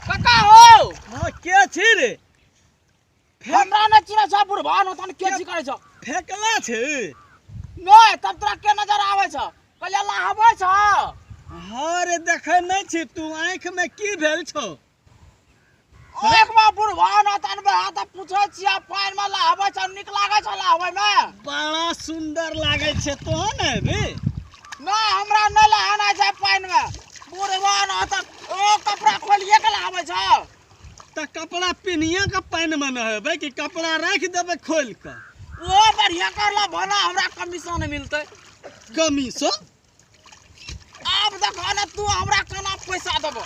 काका हो। हाँ के छी रे? हमरा न चिन्है छ बुढ़बा न तन के छी करै छ? फेकला छी नै तब तोरा के नजर आबै छ? कहलियै लहाबै छ। हाँ रे देखै नै छी तू, आँखि में की भेल छौ? एक बार बुढ़बा न तन बे त पूछै छियै पानि में लहाबै छ, नीक लागै छ लहाबै में? बड़ा सुंदर लागै छै। तो ने भी नै हमरा नै लहाना छै पानि में। बुढ़बा न तन ओ कपड़ा खोलिए के लहाबै छ। त कपड़ा पिनिया के पानि में नहेबै कि कपड़ा राखि देबै खोलि के? ओ बढ़िया करला भला हमरा कमीशन मिलतै। कमीशन? आब देखो ने तू हमरा केना पैसा देबो।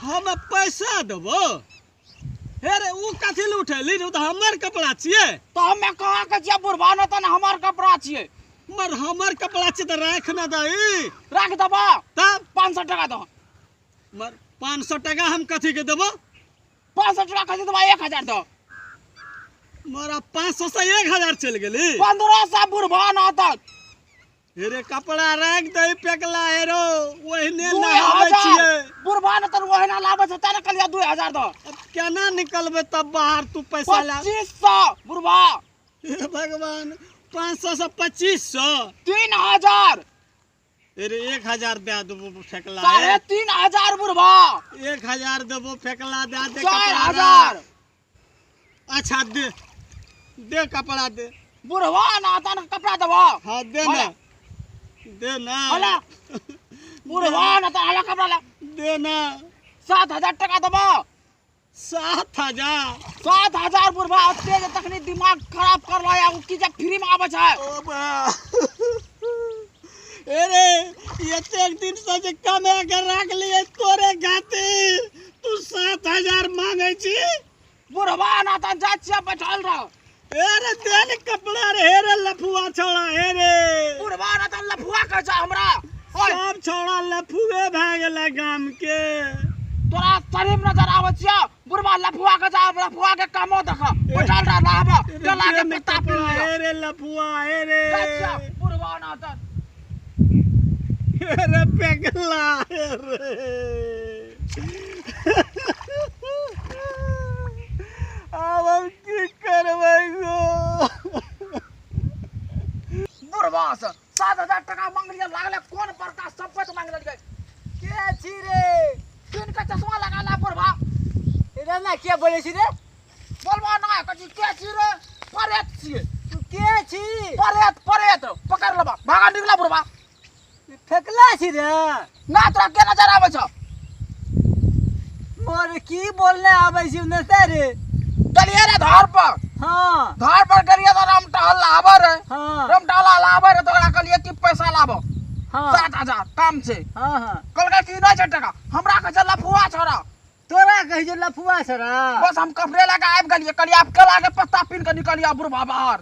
हम पैसा देबो? हे रे उ कथी ले उठेली? उ त हमर कपड़ा छियै। त हमे कहाँ के छियै बुढ़बा न तन हमर कपड़ा छियै। मर हमर कपड़ा छियै त राख न दही। राख देबो तब 500 टका दो। मर 500 टका हम कथी के देबो? 500 टका कथी देबो? 1000 दो। मरा 500 से 1000 चल गेली। 1500 बुढ़बा न तक। हेरे कपड़ा राख दही फेकला हेरो ओहने नहाबै छियै। बुढ़बा न तन ओहना लाबै छै तै ने कहलियै 2000 दो। अब केना निकलबै तब बाहर? तू पैसा ला। 2500 बुढ़बा। हे भगवान 500 से 2500 3000। अरे 1000 दे देबो फेकला। 3500 बुढ़बा। 1000 देबो फेकला दे दे। 4000। अच्छा दे दे कपड़ा दे। बुढ़वा ना तन कपड़ा देबो। हाँ दे ना दे ना। हला बुढ़वा ना तन हला कपड़ा ला दे ना। 7000 टका देबो। 7000? 7000 बुढ़वा। ओते जे तखनी दिमाग खराब करलो या उ की जे फ्री में आबै छै। ओ बा अरे एतेक दिन से जे कमा के राखलियै तोरे खातिर तू 7000 मांगै छी? बुढ़वा ना तन जाइ छियै बैठल रह। अरे दे ने कपड़ा रे। हे रे लफुआ छौड़ा हे रे। बुढ़वा ना तन लफुआ कहै छ हमरा। सब छौड़ा लफुए भए गेलै गाम के। तोरा शरीफ नजर आबै छियै बुढ़वा लफुआ के जा लफुआ के कामो देख। बैठल रह लहाब केला के पत्ता पी लिअ। हे रे लफुआ हे रे। बुढ़वा ना तन अरे पेगला रे। आब हम की करबै गो? बुढ़वा से 7000 टका मांगलियै लागले कोन बड़का संपत्ति मांग लेलियै। के छी रे? तीन के चश्मा लगा ला बुढ़वा। रे ना के बोलै छी रे? बोलबा ना कथी के छी रे? परेत छियै। तू के छी? परेत परेत पकड़ लेबा भागा निकला बुढ़वा। फेकला छी रे? ना तोरा के नजर आबै छ? मोर की बोलने आबै छी ने रे? गेलियै रे धार पर। हाँ धार पर गेलियै तऽ राम टहल लाबै रे। हाँ राम टहल लाबै रे तऽ ओकरा कहलियै कि पैसा लाबो। हाँ 7000 काम छै। हाँ हाँ कहलकै कि नहि छै टका। हमरा कहै छै लफुआ छोड़ा। तोरा कहै छै लफुआ छोड़ा? बस हम कपड़े लए कऽ आबि गेलियै। कहलियै आब केला के पत्ता पीन कऽ निकलियै बुढ़बा बाहर।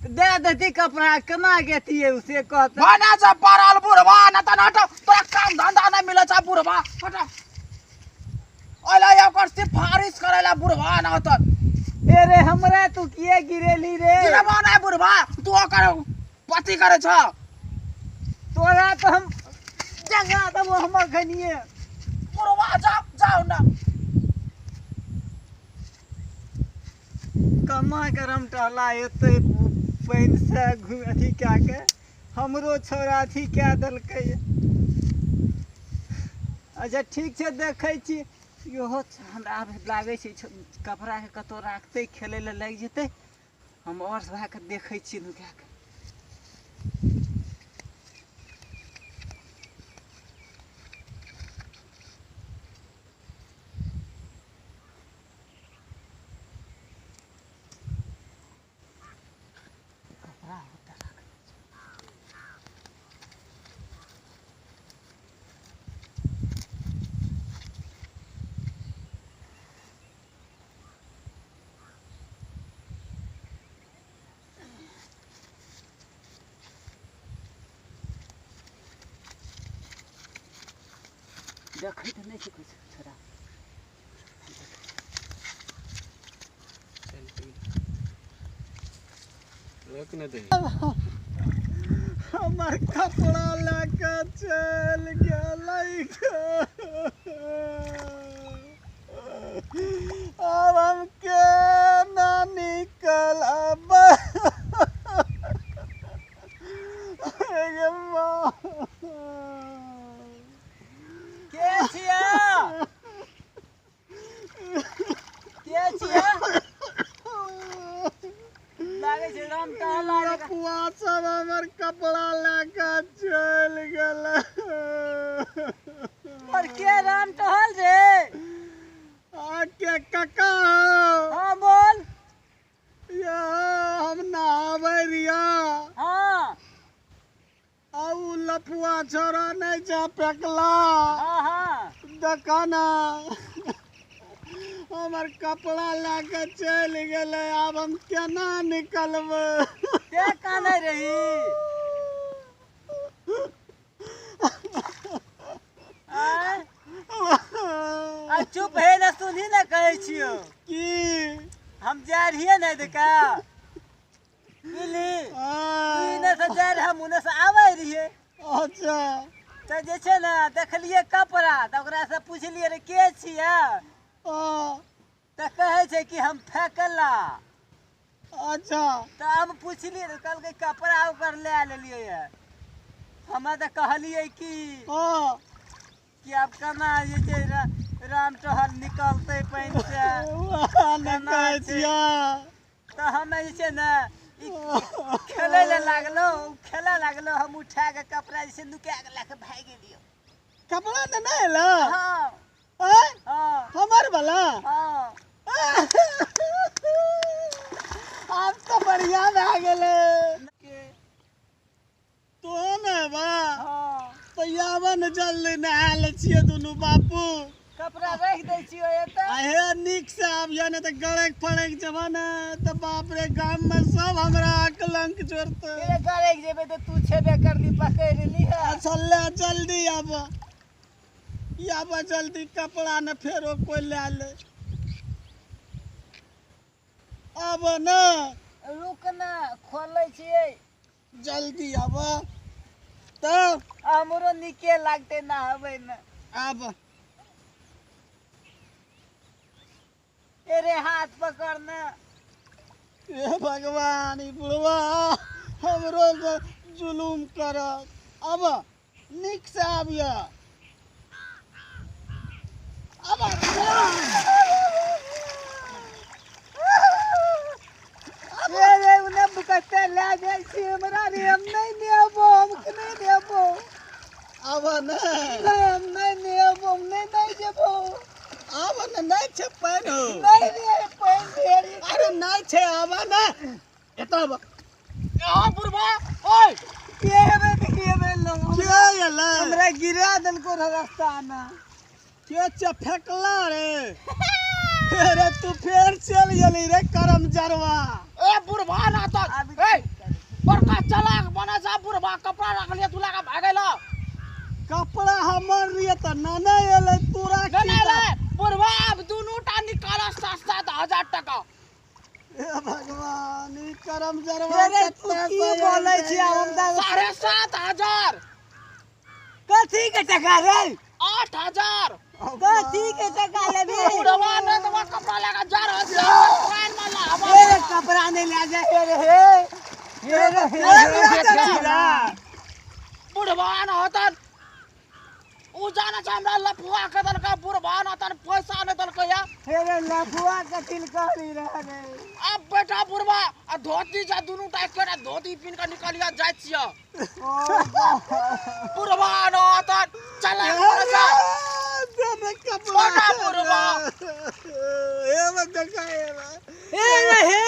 दे देती कपड़ा केना गेतियै उसे कहतै? भने छै पड़ल बुढ़बा न तन हट। तोरा काम धंधा नहि मिलै छै बुढ़बा हट। अइलै ओकर सिफारिश करै लए बुढ़बा न तन। अरे हमरा तू किए गिरेली रे? गिरेबो नहि बुढ़बा तू ओकर पति करै छ। तोरा तो हम जंगा देबो हमर खनिये। बुढ़बा जाओ जाओ ना। कमा गरम टहला एतै पानि से घुमि अथी कए के हमरो छौड़ा अथी कए देलकै। अच्छा ठीक छै देखै छी। इहो हमरा आब लागै छै कपड़ाके कतहु राखतै खेलै लए लागि जेतै। हम आओर भए कऽ देखै छी नुका कऽ। कपड़ा होता राख। देखै तऽ नहि छै किछु छोड़ा। रोक न दे। हमर कपड़ा लऽ के चलि गेलै। आब हम केना निकलब? गे माँ। के छियै? के छियै? लागै छै राम टहला। लफुआ सब हमर कपड़ा लऽ के चलि गेलै। और के राम टहल रे? आ के काका। हाँ बोल। या हम नहाबै रिया। हाँ। आ उ लफुआ छोरा नहि छै फेकला। हाँ हाँ। देखा ना, हमर कपड़ा लऽ के चलि गेलै। आब हम केना निकलबै? ते कानै रही? आँय? आ चुप हे ना, सुनही ना, कहै छियौ। की? हम जा रहियै ने देखा बुझली, तू इने से जा रहे, हम उने से आबै रहियै। अच्छा। तऽ जे छै ने देखलियै कपड़ा, तऽ ओकरा से पुछलियै रे के छियै? हाँ। तऽ कहै छै कि हम फेकला। अच्छा। तऽ हम पुछलियै तऽ कहलकै कपड़ा ओकर लए लेलियै ये। हमे तऽ कहलियै कि हाँ। कि आब केना जे छै राम टहल निकलतै पानि से? नहि कहै छियै। तऽ हमे जे छै ने ई खेलै लए लागलो, उ खेलऽ लागलो, हम उठा के कपड़ा जे छै नुका के लए के भागि गेलियै। कपड़ा तऽ नहि एलो? हाँ। आँय? हाँ। हमर वाला? हाँ। आब तऽ बढ़िया भए गेलै। तो ने बा। हाँ। तऽ आबऽ ने जल्दी, नहा लै छियै दुनू बापू। कपड़ा राखि दै छियै एतऽ। आहे नीक से आबियऽ, नहि तऽ गड़क फड़क जेबऽ ने तऽ बाप रे, गाम में सब हमरा कलंक जोड़तै। रे गड़क जेबै तऽ तू छेबे करली, पकड़ि लिहऽ। अच्छा ले, जल्दी आबऽ, आबऽ जल्दी, कपड़ा ने फेरो कोइ लए ले। आबऽ ने। रुक ने, खोलै छियै। जल्दी आबऽ तब। हमरो नीके लागतै नहाबै मे। आबऽ। अरे हाथ पकड़ ने। हे भगवान, ई बुढ़वा हमरो से जुलूम करत। आब नीक से आबियऽ। आब। रे रे उने बुकते लए जाइ छी हमरा रे। हम नहि नेबो, हम नहि नेबो। आब ने। नहि, हम नहि नेबो, हम नहि नहि जेबो। आब ने, नहि छै पानि हो। नहि रे, पानि ढेरी। अरे नहि छै, आब ने, एतऽ आब। यहाँ बुढ़वा ओए। के हेबे देखिए लोग। के एलै? हमरा गिरा देलको रह रास्ता मे। के छै फेकला रे? अरे तू फेर चलि गेली रे करम जरवा। ए बुढ़वा ना तो ए बड़का चालाक बना जा बुढ़वा, कपड़ा रखलिए तू लगा भागेला। कपड़ा हमर रहिए तऽ नाना एलै तोरा। नहीं नहीं रे बुढ़वा, अब दुनू टा निकाल 7-7 हजार टका। हे भगवान, ई करम जरवा। अरे तू की बोलै छी? आब हम तऽ 7500। कथी के टका रे? 8000। कथी के टका लेबी? बुढ़वा ने तो कपड़ा लगा जा रहा है पानी में नहावा। ए कपड़ा नहीं ले जा। हे रे हे, हे रे हे। बुढ़वा न होतन, उ जाना छै हमरा लफुआ के दलका। बुढ़वा न होतन, पैसा नहीं दलकै या। हे रे, लफुआ कथी ले कहली रे रे? अब बेटा बुढ़वा, आ धोती जा, दुनू टा एकेटा धोती पिन के निकलिया जाइ छियै। बुढ़वा न होतन, चल जा। कपड़ा। बड़ा बुढ़वा। हे देखा हे। हे रे हे,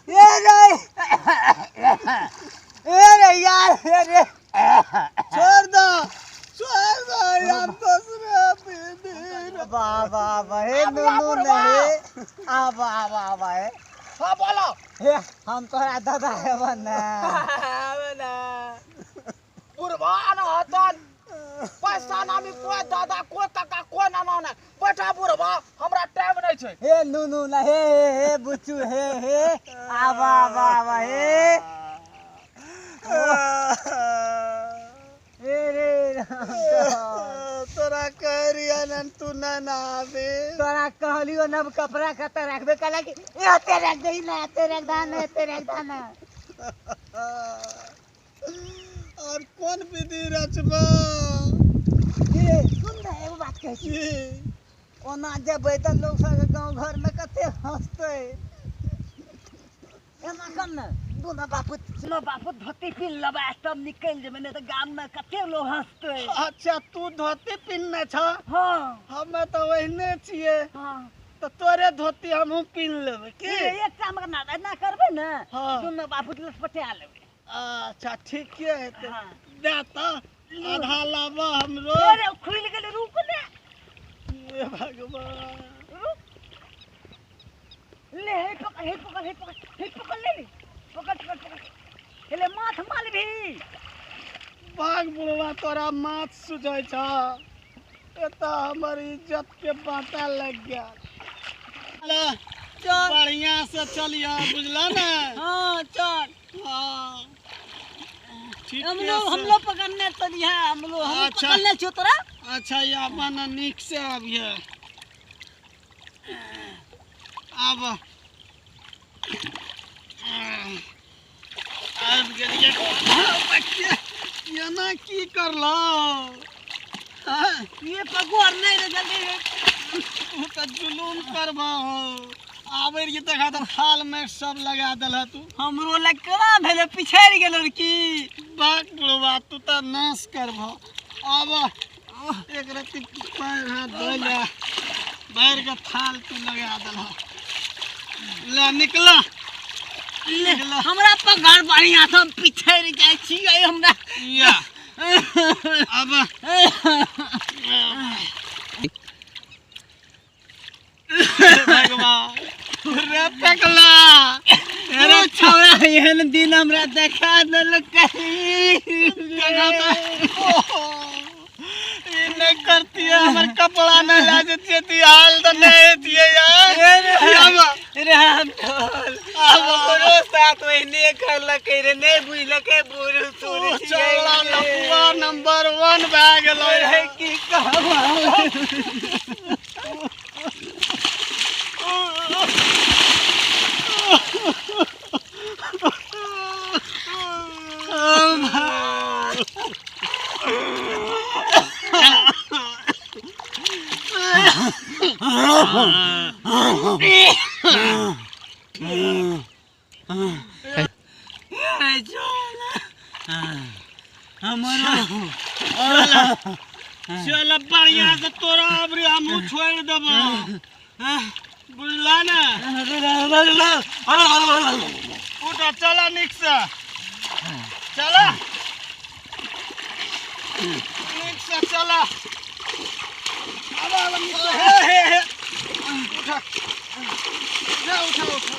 हे रे, हे रे यार, हे रे। छोड़ दो, छोड़ दो यार, दूसरे दिन। वाह वाह वाह, हे आबा नुनू बुढ़वा। ने आबा आबा आबा हे। हाँ बोलो। हे, हम तोरा दादा हेबन ना। बुढ़वा न होतन। पैसा नामी कोई दादा कोई काका कोई नाना नै। बैठा बुढ़वा हमरा टाइम नै छै। हे नुनू ना हे हे हे बुच्चू हे हे आवा आवा आवा हे हे रे तोरा कहरिया न तू न ना आबे। तोरा कहलियो नब कपड़ा कतऽ राखबे, कहला कि एते राख दही ना, एते राख दही ना, एते राख दही ना। और कोन विधि रचबा? हे सुन ना एगो बात कहै छी, ओना जेबै तऽ लोक सब गाँव घर में कते हंसतै। एना कर ने दुनू बापूत दुनू बापूत धोती पिन्ह लेबै तब निकलि जेबै, नहि तऽ गाम में कते लोग हंसतै। अच्छा तू धोती पिन्हने छ? हाँ। हमे तऽ ओहने छियै। हाँ। तऽ तोरे धोती हमहूँ पिन्ह लेबै की? एक काम करना, एना करबै ने हाँ। दुनू बापूत लटपटा लेबै। अच्छा ठीके हेतै। हाँ। दे तऽ आधा लाबऽ हमरो। अरे खुलि गेलै, रुक ने। हे भगवान। रुक। ले हे पकड़, हे पकड़, हे पकड़, हे पकड़ ले ले। पकड़ पकड़ पकड़। हे ले माथ मारबी। भाग बुढ़वा तोरा माथ सुझै छ। एतऽ हमर इज्जत के बाटा लग गेल। ले चल बढ़िया से चलिया बुझला ने? हाँ चल। हाँ ठीक। हम लोग पकड़ने चलिया, हम लोग हम अच्छा। पकड़ने छियो तोरा। अच्छा ये अपन नीक से आबिए। आब आबि गेलियै। एना की करलौ? ये पगोर नहीं रे जल्दी। तू तऽ जुलूम करबहो। आबै रहियै देखा तऽ थाल में सब लगा देलह तू। हमरो लग केना भेलै, पिछड़ि गेलो रे की? बाक बुढ़वा तू तऽ नाश करबहो। आब एक रत्ती पैर हाथ धोइ ले, भरि के थाल तू लगा देलह। ले निकल। ले हमरा पकड़ बढ़िया से, हम पिछड़ि जाइ छियै हमरा। या अब भगवान रे पकला रे छौड़ा एहन दिन हमरा देखा देलकै। ई नहीं करती है हमर कपड़ा नहीं ला जतिए ती हाल तो नहीं हेतिए यार। रे हम ढोल हमरो साथ ओहने करलकै रे, नहीं बुझलकै बूढ़ सूढ़ छियै। चौड़ा लफुआ नंबर 1 भए गेलो रे की कहब। चल बढ़िया से तोरा अबरी हमहूँ छोड़ि देबो बुझला ने? उठ चल नीक से, चल नीक से चल। आब आब नीक से, हे हे हे उठ उठा उठा उठा।